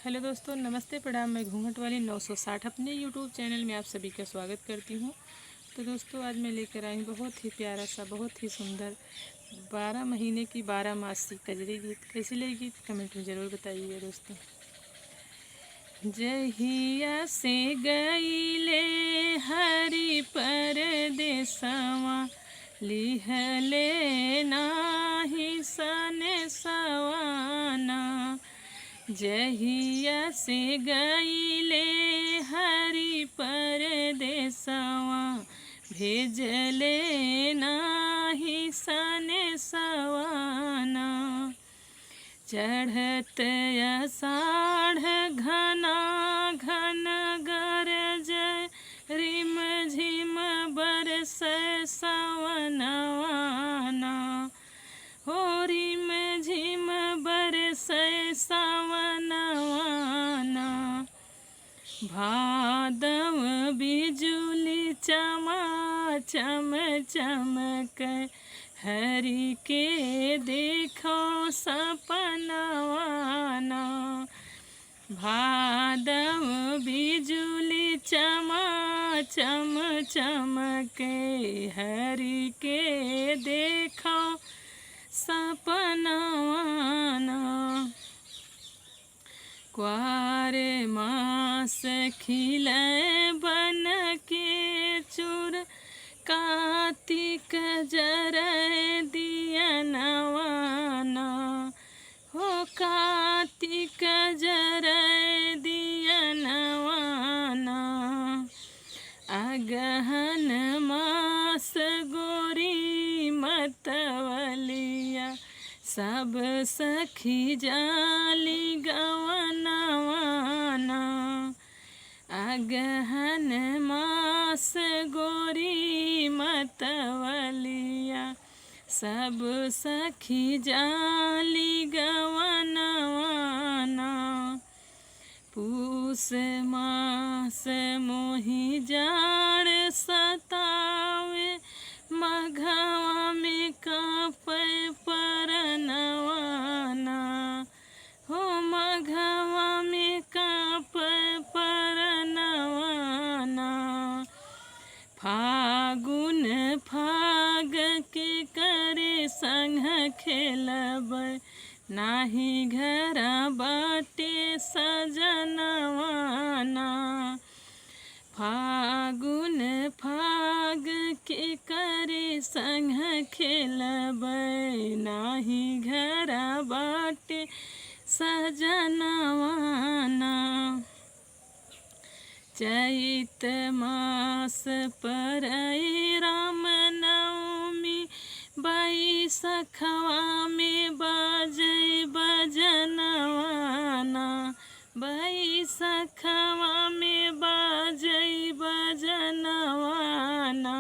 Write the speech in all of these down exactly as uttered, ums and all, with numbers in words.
हेलो दोस्तों, नमस्ते, प्रणाम। मैं घूंघट वाली नौ सौ साठ अपने YouTube चैनल में आप सभी का स्वागत करती हूँ। तो दोस्तों, आज मैं लेकर आई हूँ बहुत ही प्यारा सा, बहुत ही सुंदर बारह महीने की बारह मासी कजरी गीत। कैसी लगी गीत कमेंट में ज़रूर बताइएगा दोस्तों। जहिया से गईले हरि परदेसवा, लिहले नाही सनेसवा ना। जहिया से गईले हरि परदेसवा, भेजले नाही सनेसवा ना। चढ़त असाढ़ घना घन गरजै, रिम झिम बरसै सवनवा ना। हो रिम झिम बरसै सवनवा ना। भादव बिजुली चमा चम चमकै, हरि के देखौ सपनवा ना। भादव बिजुली चमा चम चमकै, हरि के देखौ सपनवा ना। क्वार मास खिलै बन के चूर, कातिक जरै दियनवा ना। हो कातिक जरै दियनवा ना। अगहन मास गोरी मतवलिया, सब सखी जाली गवनवा ना। अगहन मास गोरी मतवलिया, सब सखी जाली गवनवा ना। पूस मास मोहि जाड़ सतावे, मघवा में कांपे परनवा ना। हो मघवा में कांपे परनवा ना। फागुन फाग के करे संग खेलबै, नाही घरा बाटे सजनवा ना। फागुन फाग के करे संग खेलबै, नाही घरा बाटे सजनवा ना। चैत मास परै राम नवमी, बैसखवा में बाजै बजनवा ना। बैसखवा में बाजै बजनवा ना।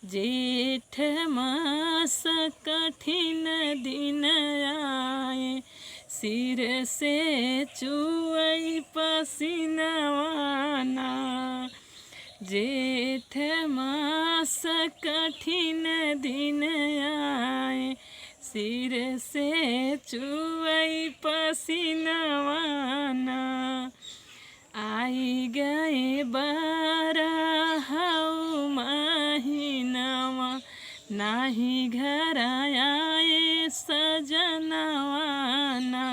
जेठ मास कठिन दिन आए, सिर से चुअई पसीनवा ना। जेठ मास कठिन दिन आए, सिर से चुअई पसीनवा ना। आई गए बारहौ महीनवा, नाही घरा आए सजनवा ना।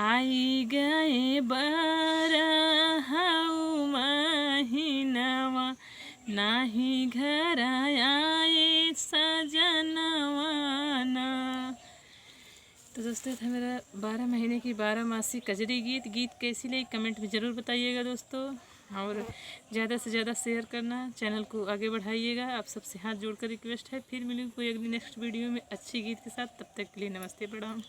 आई गए बारहौ महीनवा, नाही घरा आए सजनवा ना। तो दोस्तों, ये था मेरा बारह महीने की बारह मासी कजरी गीत। गीत कैसी लगी कमेंट में ज़रूर बताइएगा दोस्तों, और ज़्यादा से ज़्यादा शेयर करना, चैनल को आगे बढ़ाइएगा। आप सबसे हाथ जोड़कर रिक्वेस्ट है। फिर मिलूँगी कोई अगली नेक्स्ट वीडियो में अच्छी गीत के साथ। तब तक के लिए नमस्ते, प्रणाम।